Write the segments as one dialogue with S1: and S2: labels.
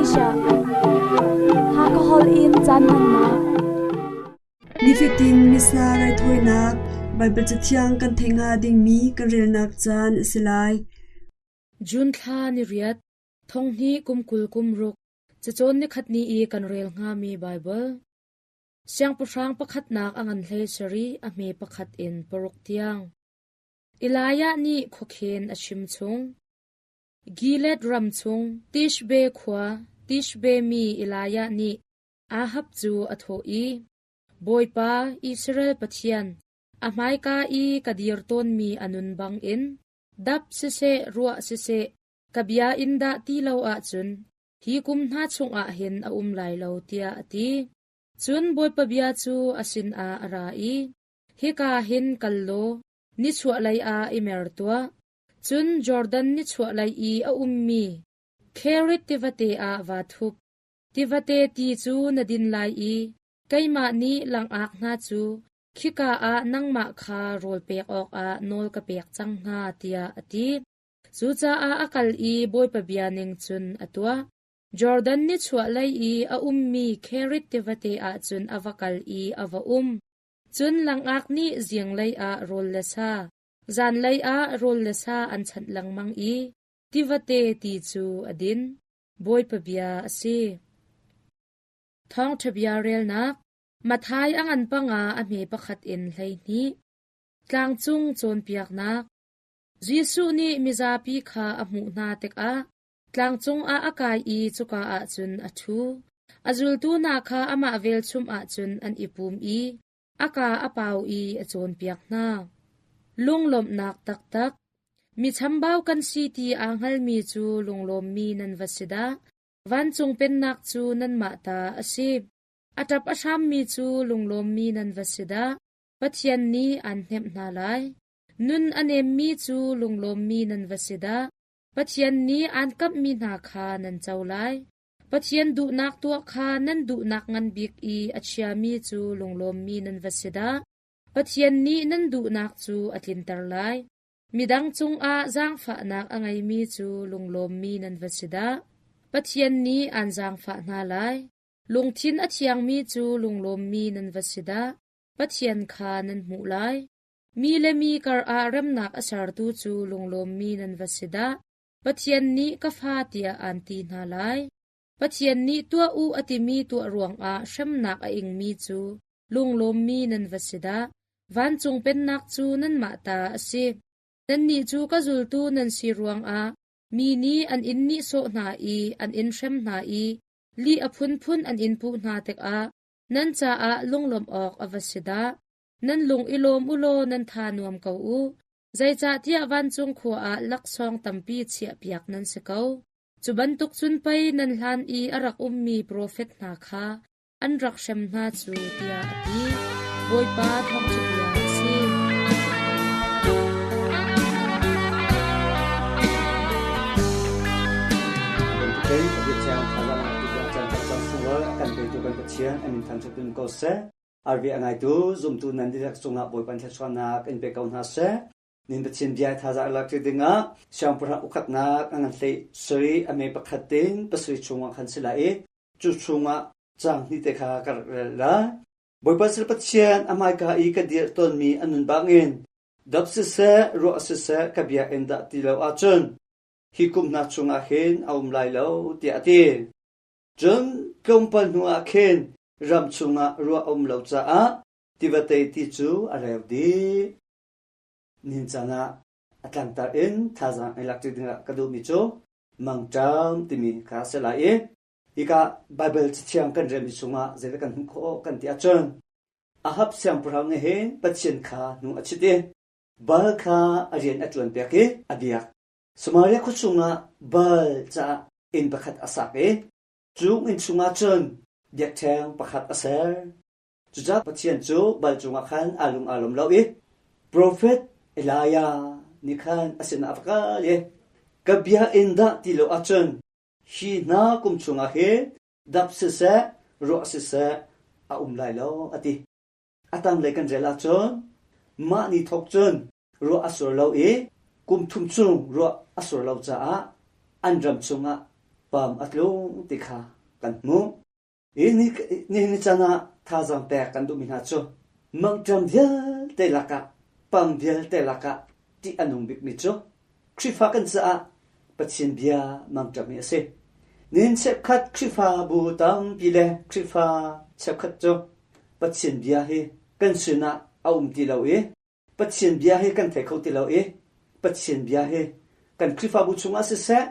S1: Asia. Hakha holh in caan hmannak.
S2: Nifatin Missa raithawinak Baibal Cathiang kan theih hnga dingmi kan relnak caan a si lai.
S3: June thla ni riat, thong hnih kum 20 kum ruk, cacawn nikhat ni i kan rel hngami Baibal. Siangpahrang pakhatnak a ngan hlei sarih a hme pakhat in paruk tiang. Elijah nih khuakhen a chim chung. Gilead ram chung Tishbe khua Tishbe mi Elijah nih Ahab cu a thawh i, Bawipa, Israel Pathian, a hmaika i ka dir tawnmi a nun bangin, dap siseh ruah siseh, ka bia in dah ti lo ahcun hi kum hna chungah hin a um lai lo, tiah a ti. Cun Bawipa bia cu a sinah a ra i, Hika hin kal law nichuahlei ah i mer tuah. Cun Jordan nichuahlei i a ummi Kherith tivate ah vaa thup. Tivate ti cu na din lai i keimah nih langak hna cu khika ah nangmah kha rawl pek awkah nawl ka pek cang hna, tiah a ti. Cucaah a kal i Bawipa bia ning cun a tuah. Jordan nichuahlei i a ummi Kherith tivate ah cun a va kal i a va um. Cun langak nih zinglei ah rawl le sa, zanlei ah rawl le sa an chanh lengmang i tivate ti cu a din. Bawipa bia a si. Thawngṭha bia relnak Matthai a ngan panga a hme pakhat in 12. Tlangcung cawnpiaknak Jesuh nih mizapi kha a hmuh hna tikah tlangcung ah a kai i cuka ah cun a ṭhu. A zultu hna kha amah velchum ah cun an i pum i a kaa a pau i a cawnpiak hna. Lunglawmhnak taktak Mi chambau kan si ti aa hngalmi cu lunglawmmi nan va si dah! Vancung Pennak cu nanmah ta a si. A ṭap a hrammi cu lunglawmmi nan va si dah! Pathian nih aan hnemh hna lai. Nun a nemmi cu lunglawmmi nan va si dah! Pathian nih aan kamhmi hna kha nan co lai. Pathian duhnak tuah kha nan duhnak ngan bik i a chiami cu lunglawmmi nan va si dah! Pathian nih nan duhnak cu a tlinter lai. Midang cungah zaangfahnak a ngeimi cu lunglawmmi nan va si dah! Pathian nih aan zaangfah hna lai. Lungthin a thiangmi cu lunglawmmi nan va si dah! Pathian kha nan hmuh lai. Mi le mi karah remnak a sertu cu lunglawmmi nan va si dah! Pathian nih ka fa tiah aan ti hna lai. Pathian nih tuah u a timi tuah ruangah hremnak a ingmi cu lunglawmmi nan va si dah! Vancung Pennak cu nanmah ta a si. Nannih cu ka zultu nan si ruangah mi nih an in nihsawh hna i an in hrem hna i lih a phunphun an in puh hna tikah nan caah lunglawmh awk a va si dah! Nan lung i lawm u law nan tha nuam ko u, zeicahtiah vancung khua ah laksawng tampi chiahpiak nan si ko. Cu bantuk cun pei nan hlan i a rak ummi profet hna kha an rak hrem hna cu, tiah a ti. Bawipa thawngṭha bia a si.
S4: Bantukin a biathiang thazaang a tu caan caan sunglawi a kan petu kan Pathian a min thangṭhat in ko seh. Arvi a ngaitu zumtu nan dihlak cungah Bawipa thluachuahnak in pe ko hna seh. Nin Pathian bia thazaang lak ṭi dingah siangpahrang ukhatnak a ngan hlei sui a me pakhat tin pasarih chungah khan si lai i cu chungah caang hnih te kha ka rak rel lai. Bawipa sal Pathian a hmaika i ka dir tawnmi a nun bangin dap siseh ruah siseh ka biakinn dah ti lo ahcun hi kum hna chungah hin a um lai lo tiah a ti. Cun tlawmpal hnuah khin ram chungah ruah a um lo caah tivate ti cu a reu dih. Nihin caan ah a tlangtar in thazaang i lak ṭi dingah ka duhmi cu mangṭam timi kha a si lai i hika Baibal Cathiang kan relmi chungah zeidah kan hmuh khawh kan ti ahcun Ahab siangpahrang nih hin Pathian kha hnu a chit i Baal kha a rian a ṭuan piak i a biak. Samaria khua chungah Baal caah inn pakhat a sak i cu inn chungah cun biakṭheng pakhat a ser. Cucaah Pathian cu Baal cungah khan aa lung aa lawm lo i profet Elijah nih khan a sinah a va kal i ka bia in dah ti lo ahcun hi hna kum chungah hin dap siseh ruah siseh a um lai lo a ti. A tanglei kan rel ahcun mah ni thawk cun ruah a sur lo i kum thum chung ruah a sur lo caah an ram chungah Pam a tlung ti kha kan hmuh. Hi nihin ni caan ah thazaang pek kan duhmi hna cu mangṭam vialte lakah pam vialte lakah ṭih a nung bikmi cu Khrihfa kan caah Pathian bia mangṭam hi a si. Nihin cheukhat Khrihfabu tampi le Khrihfa cheukhat cu Pathian bia hi kan sinah a um ti lo i Pathian bia hi kan thei kho ti lo i Pathian bia hi kan Khrihfabu chungah siseh,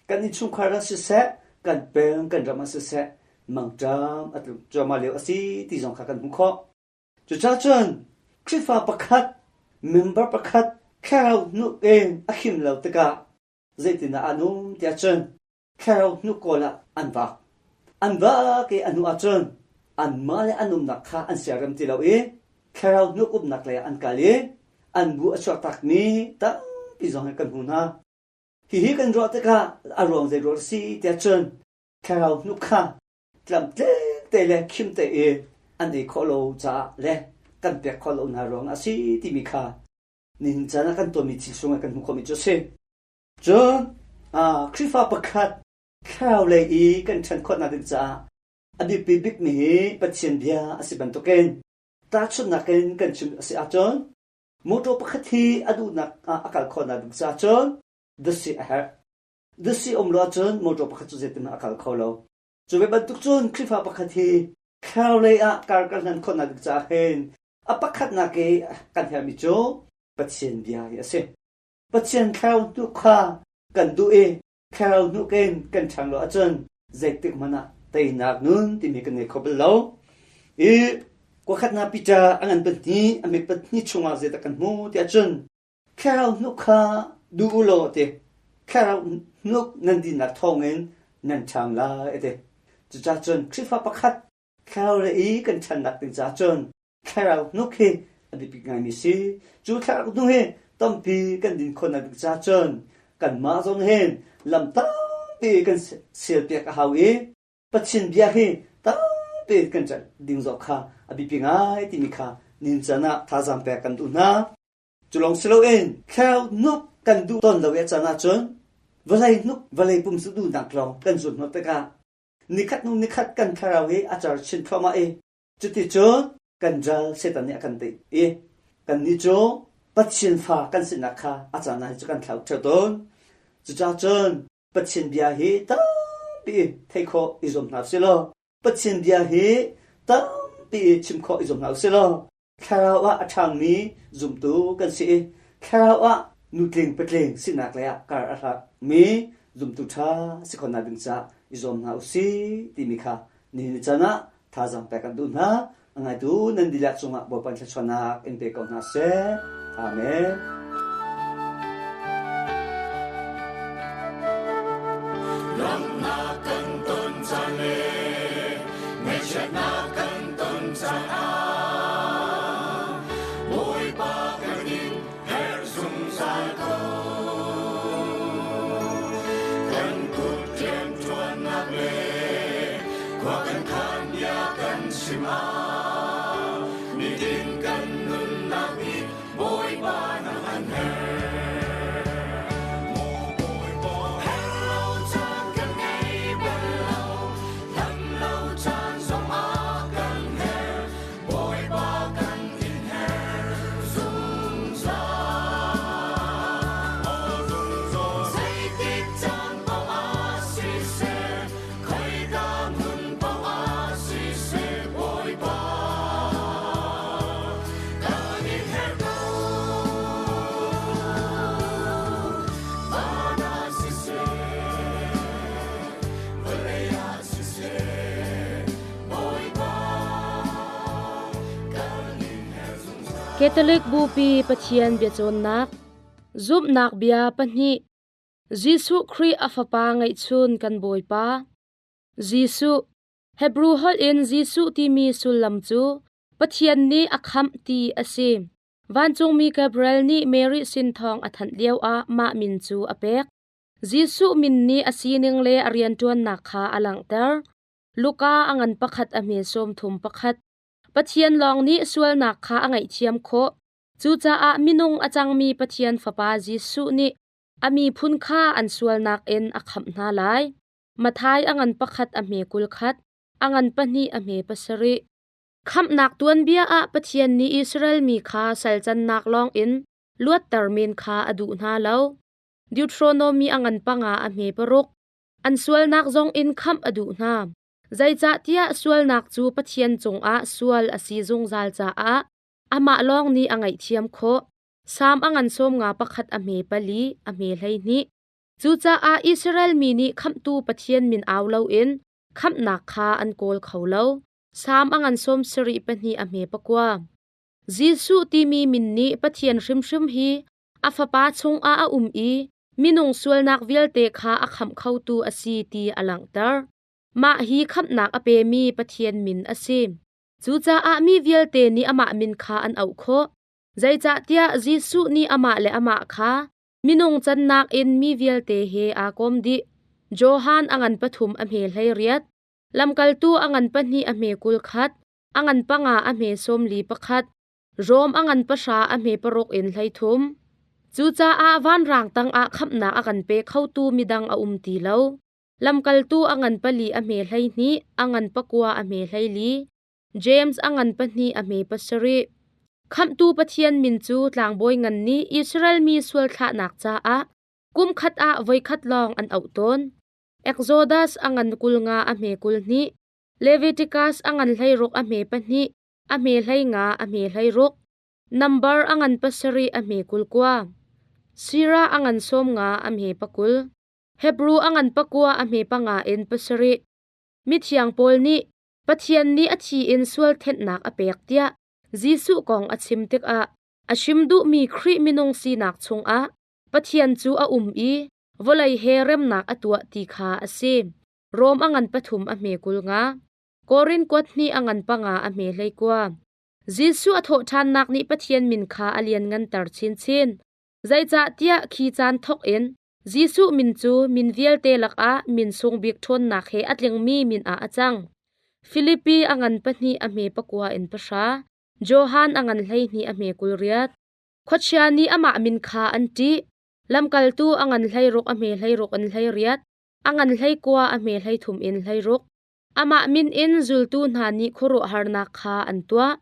S4: kan innchungkhar ah siseh, kan peng kan ram ah siseh mangṭam a tlung cuahmah lio a si ti zong kha kan hmuh khawh. Cucaah cun Khrihfa pakhat, member pakhat thlarau hnuk in a khim lo tikah zeitindah aa num tiah cun thlarau hnuk kawl ah an vak. An vak i a hnu ahcun anmah le an umnak kha an siarem ti lo i thlarau hnuk umnak lei ah an kal i an bu a chuak takmi tampi zong hi kan hmu hna. Hihi kan ruah tikah a ruang zei ruang a si tiah cun thlarau hnuk kha tlamtling te le khim tein an ei khawh lo caah le kan pek khawh lo hna ruang a si timi kha nihin caan ah kan tuahmi thil sungah kan hmuh khawhmi cu a si. Cun Khrihfa pakhat thlarau lei i kan ṭhan khawhnak ding caah a biapi bikmi hi Pathian bia a si bantukin tahchunhnak in kan chim a si ahcun motor pakhat hi a duhnak ah a kal khawhnak ding caah cun dasi a herh. Dasi um lo ahcun motor pakhat cu zeitin a kal kho lo. Cu ve bantuk cun Khrihfa pakhat hi thlarau lei ah kar kan hlan khawhnak ding caah hin a pakhatnak i kan herhmi cu Pathian bia hi a si. Pathian thlarau hnuk kha kan duh i thlarau hnuk in kan ṭhang lo ahcun zeitik hmanh ah teinak nun timi kan ngei kho bal lo. I kuakhatnak Peter a ngan pahnih a mit pahnih chungah zeidah kan hmu tiah cun thlarau hnuk kha duh u law ti thlarau hnuk nan dinnak thawngin nan ṭhang lai a ti. Cucaah cun Khrihfa pakhat thlarau le i kan ṭhannak ding caah cun thlarau hnuk hi a biapi ngaimi si. Cu thlarau hnuk hi tampi kan din khawhnak ding caah cun kanmah zong hin lam tampi kan sialpiak a hau i Pathian bia hi tampi kan ṭanh ding zong kha a biapi ngai timi kha ninchan ah thazaang pek kan duh hna. Cu lawng si loin thlarau hnuk kan duh tawn lo i a caan ahcun vawlei hnuk vawlei pum cu duhnak lawng kan zun hnawh tikah nikhat hnu nikhat kan thlarau hi a car chin thluahmah i Cuticun kan ral Satan nih a kan tei i kannih cu Pathian fa kan sinak kha a caan ah cu kan thlau ṭheo tawn. Cucaah cun Pathian bia hi tampi theih khawh i zuam hna usih law Pathian bia hi tampi chim khawh i zuam hna usih law thlarau ah a ṭhangmi zumtu kan si i thlarau ah nutling patling sinak lei ah kar a hlakmi zumtu ṭha si khawhnak ding caah i zuam hna usih timi kha nihin ni caan ah thazaang pek kan duh hna. A ngaitu nan dihlak cungah Bawipa thluachuahnak in pe ko hna seh. Amen.
S5: Ramnak kan ton caan le ngaihchiatnak kan ton caan ah Bawipa kan in herh zungzal ko. Kan kut rianṭuannak le khua kan khan bia kan chim ah nitin kan nunnak nih Bawipa nang an herh. Maw Bawipa herh lo caan kan ngei bal lo, dam lo caan zong ah kan herh. Bawipa kan in herh zungzal. Aw zungzal. Zeitik caan paoh ah siseh, khoika hmun paoh ah siseh, Bawipa kan in herh ko. Van ah siseh, vawlei ah siseh,
S3: Catholic Bupi Pathian biacawnnak Zumhnak bia pahnih Jesuh Khrih a Fapa ngeihchun kan Bawipa Jesuh Hebru holh in Jesuh timi sullam cu Pathian nih a khamh ti a si. Vancungmi Gabriel nih Mary sin thawng a thanh lioah mah min cu a pek. Jesuh min nih a sining le a rianṭuannak kha a langhter. Luka a ngan pakhat a hme 31. Pathian lawng nih sualnak kha a ngaihthiam khawh. Cucaah minung a cangmi Pathian Fapa Jesuh nih a miphun kha an sualnak in a khamh hna lai. Matthai a ngan pakhat a hme 21, a ngan pahnih a hme pasarih. Khamhnak tuanbia ah Pathian nih Israel mi kha salcannak lawngin luatter men kha a duh hna lo. Deuteronomy a ngan panga a hme paruk. An sualnak zongin khamh a duh hna. Zeicahtiah sualnak cu Pathian cungah sual a si zungzal caah amah lawng nih a ngaihthiam khawh. Salm a ngan 51 a hme pali, a hme 12. Cucaah Israel mi nih khamhtu Pathian min au loin khamhnak kha an kawl kho lo. Salm a ngan 72 pahnih a hme pakua. Jesuh timi min nih Pathian hrimhrim hi a Fapa chungah a um i minung sualnak vialte kha a khamh khotu a si ti a langhter. Mah hi khamhnak a pemi Pathian min a si. Cucaah mi vialte nih amah min kha an auh khawh. Zeicahtiah Jesuh nih amah le amah kha minung cannak in mi vialte he aa kawm dih. Johan a ngan pathum a hme 18, Lamkaltu a ngan pahnih a hme 21, a ngan panga a hme 41, Rom a ngan pahra a hme paruk in 33. Cucaah vanrang tangah khamhnak a kan pe khotu midang a um ti lo. Lamkaltu a ngan pali a hme 12, a ngan pakua a hme 14, James a ngan pahnih a hme pasarih. Khamhtu Pathian min cu tlangbawi ngan nih Israel mi sual thlahnak caah kum khat ah voikhat lawng an auh tawn. Exodus a ngan 50 a hme 22, Leviticus a ngan 16 a hme pahnih, a hme 15 a hme 16. Number a ngan pasarih a hme 29. Sira a ngan 50 a hme pakul. Hebru a ngan pakua a hme panga in pasarih. Mithiang Paul nih Pathian nih a thi in sual thenhnak a pek tiah Jesuh kong a chim tikah a chim duhmi Khrih minung sinak chungah Pathian cu a um i vawlei he remnak a tuah ti kha a si. Rom a ngan pathum a hme 50. Korin kuat hnih a ngan panga a hme 19. Jesuh a thawhṭhannak nih Pathian min kha a liannganter chinchin. Zeicahtiah khi caan thawk in Jesuh min cu min vialte lakah min sung bik ṭhawnnak he a tlingmi min ah a cang. Filipi a ngan pahnih a hme pakua in pahra, Johan a ngan 12 a hme 28. Khuachia nih amah min kha an ṭih. Lamkaltu a ngan 16 a hme 16 in 18, a ngan 19 a hme 33 in 16. Amah min in zultu hna nih khuaruahharnak kha an tuah.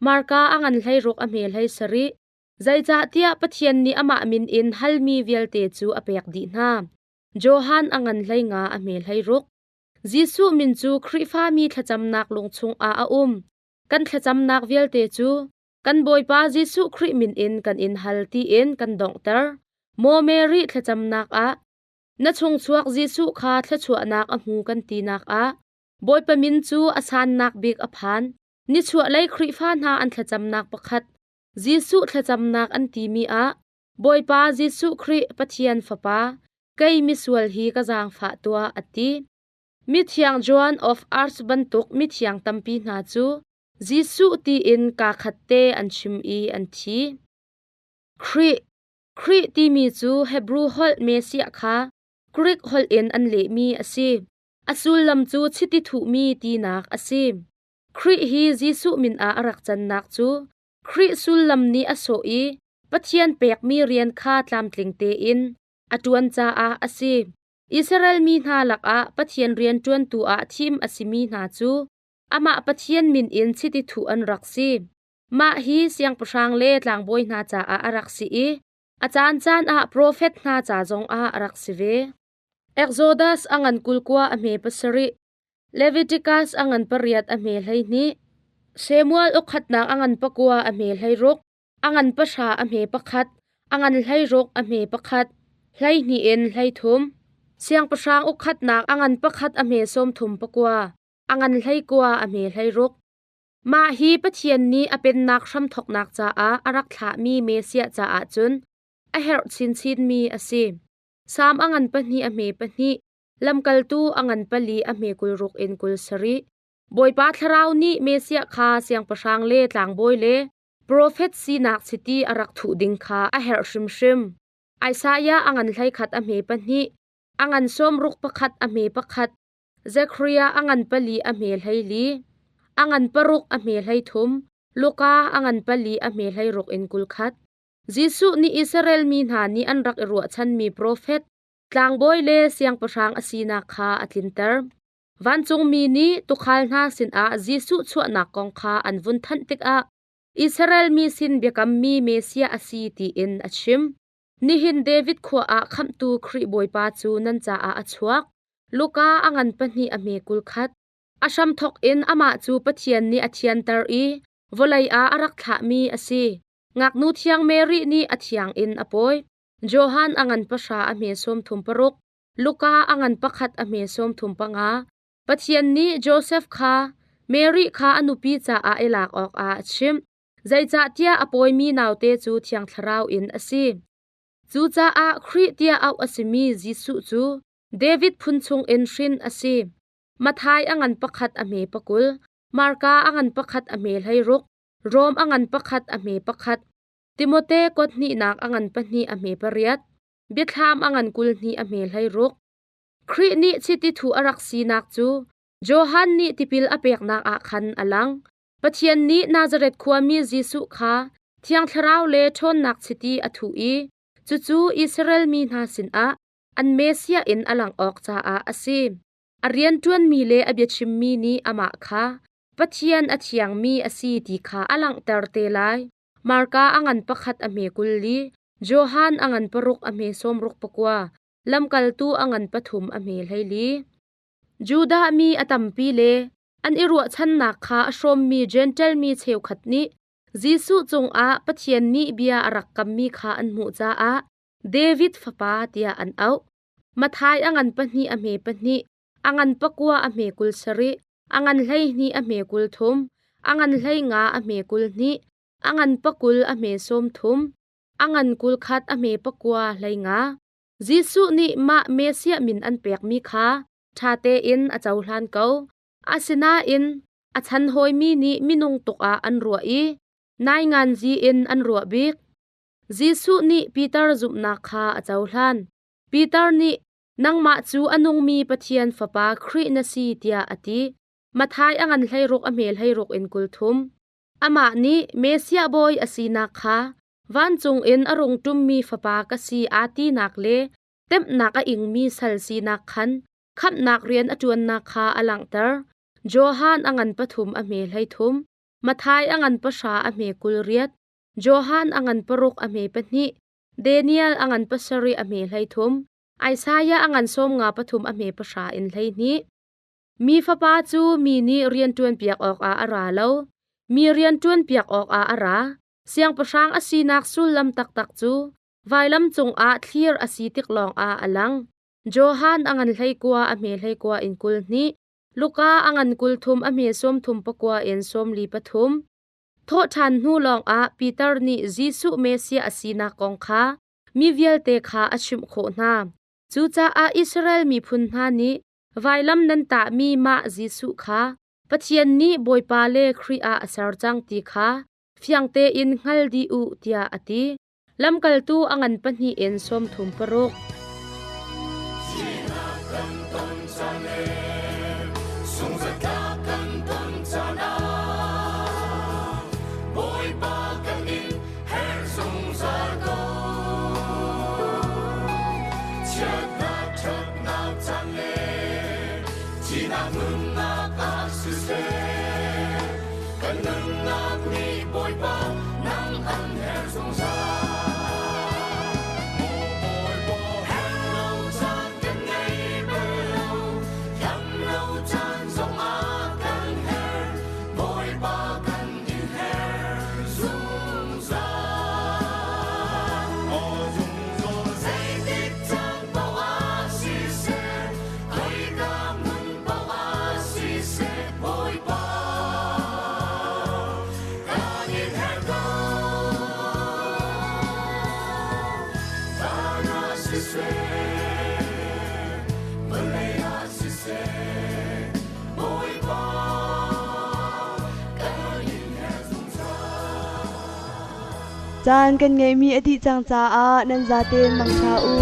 S3: Marka a ngan 16 a hme 17. Zeicahtiah Pathian nih amah min in halmi vialte cu a pek dih hna. Johan a ngan 15 a hme 16. Jesuh min cu Khrihfami thlacamnak lung chungah a um. Kan thlacamnak vialte cu kan Bawipa Jesuh Khrih min in kan in hal tiin kan donghter. Maw Mary thlacamnak ah na chungchuak Jesuh kha thluachuahnak a hmu kan tinak ah Bawipa min cu a sannak bik a phan. Nichuahlei Khrihfa hna an thlacamnak pakhat Jesuh thlacamnak an timi ah Bawipa Jesuh Khrih Pathian Fapa, kei misual hi ka zaangfah tuah a ti. Mithiang Joan of Arc bantuk mithiang tampi hna cu Jesuh tiin kaa khat te an chim i an thi. Khrih Khrih timi cu Hebrew holh Messiah kha Greek holh in an lehmi a si. A sullam cu chiti thuhmi tinak a si. Khrih hi Jesuh min ah a rak cannak cu Khrih sullam nih a sawh i Pathian pekmi rian kha tlamtling tein a ṭuan caah a si. Israel mi hna lakah Pathian rianṭuantu ah thim a simi hna cu amah Pathian min in chiti thuh an rak si. Mah hi siangpahrang le tlangbawi hna caah a rak si i a caancaan ah profet hna ca zongah a rak si ve. Exodus a ngan 29 a hme pasarih, Leviticus a ngan pariat a hme 12, Samuel ukhatnak a ngan pakua a hme 16, a ngan pahra a hme pakhat, a ngan 16 a hme pakhat, 12 in 33. Siangpahrang ukhatnak a ngan pakhat a hme 34, a ngan 19 a hme 16. Mah hi Pathian nih a pennak hramthawknak caah a rak thlahmi Messiah caah cun a herh chinchinmi a si. Salm a ngan pahnih a hme pahnih, Lamkaltu a ngan pali a hme 60 in 27. Bawipa Thlarau nih Messiah kha siangpahrang le tlangbawi le profet sinak chiti a rak thuh ding kha a herh hrimhrim. Isaiah a ngan 11 a hme pahnih, a ngan 61 a hme pakhat, Zekhariah a ngan pali a hme 14, a ngan paruk a hme 33, Luka a ngan pali a hme 16 in 21. Jesuh nih Israel mi hna nih an rak i ruahchanmi profet. Tlangbawi le siangpahrang a sinak kha a tlinter. Vancungmi nih tuukhal hna sinah Jesuh chuahnak kong kha an vun thanh tikah Israel mi sin biakammi Messiah a si tiin a chim. Nihin David khua ah Khamhtu Khrih Bawipa cu nan caah a chuak. Luka a ngan pahnih a hme 21. A hramthawk in amah cu Pathian nih a thianter i vawlei ah a rak thlahmi a si. Ngaknu thiang Mary nih a thiang in a pawi. Johan a ngan pahra a hme 36, Luka a ngan pakhat a hme 35. Pathian nih Josef kha Mary kha a nupi caah i lak awkah a chimh. Zeicahtiah a pawimi naute cu Thiang Thlarau in a si. Cucaah Khrih tiah auh a simi Jesuh cu David phun chungin hrin a si. Matthai a ngan pakhat a hme pakul, Marka a ngan pakhat a hme 16, Rom a ngan pakhat a hme pakhat, Timote kuat hnihnak a ngan pahnih a hme pariat, Biathlam a ngan 22 a hme 16. Khrih nih chiti thuh a rak sinak cu Johan nih tipil a peknak ah khan a lang. Pathian nih Nazareth khuami Jesuh kha Thiang Thlarau le ṭhawnnak chiti a thuh i cucu Israel mi hna sinah an Messiah in a langh awk caah a si. A rianṭuanmi le a biachimmi nih amah kha Pathian a thiangmi a si ti kha a langhter te lai. Marka a ngan pakhat a hme 40, Johan a ngan paruk a hme 69, Lamkaltu a ngan pathum a hme 14. Judah mi a tampi le an i ruahchannak kha a hrawmmi Jentail mi cheukhat nih Jesuh cungah Pathian nih bia a rak kammi kha an hmuh caah David fapa tiah an auh. Matthai a ngan pahnih a hme pahnih, a ngan pakua a hme 27, a ngan 12 a hme 30, a ngan 15 a hme 22, a ngan pakul a hme 30, a ngan 21 a hme pakua 15. Jesuh nih mah Messiah min an pekmi kha ṭha tein a cohlan ko. Asinain a chan hawimi nih minung tuk ah an ruah i nainganzi in an ruah bik. Jesuh nih Peter zumhnak kha a cohlan. Peter nih nangmah cu a nungmi Pathian Fapa Khrih na si tiah a ti. Matthai a ngan 16 a hme 16 in 30. Amah nih Messiah bawi a sinak kha vancung in a rung ṭummi fapa ka si aa tinak le temhnak a ingmi sal sinak khan khamhnak rian a ṭuannak kha a langhter. Johan a ngan pathum a hme 13, Matthai a ngan pahra a hme 28, Johan a ngan paruk a hme pahnih, Daniel a ngan pasarih a hme 13, Isaiah a ngan 53 a hme pahra in 12. Mi fapa cu mi nih rian ṭuanpiak awkah a ra lo, mi rian ṭuanpiak awkah a ra. Siangpahrang a sinak sullam taktak cu vailam cungah thlir a si tik lawngah a lang. Johan a ngan 19 a hme 19 in 22, Luka a ngan 30 a hme 34 in 43. Thawhṭhan hnu lawngah Peter nih Jesuh Messiah a sinak kong kha mi vialte kha a chimh khawh hna. Cucaah Israel miphun hna nih vailam nan tahmi mah Jesuh kha Pathian nih Bawipa le Khrih ah a ser cang ti kha fiang tein hngal dih u tiah a ti. Lamkaltu a ngan pahnih in 36.
S5: Kan nunnak nih Bawipa nang an her zungzal. Maw Bawipa her lo caan kan ngei bal lo, dam lo caan zongah kan her, Bawipa kan in her zungzal. Aw zungzal zeitik caan paoh ah siseh, khoika hmun paoh ah siseh, Bawipa kan in herh ko. Van ah siseh, vawlei ah siseh, Bawipa kan in herh zungzal.
S2: Caan kan ngeihmi a dih cang caah nan zaten mangṭha u.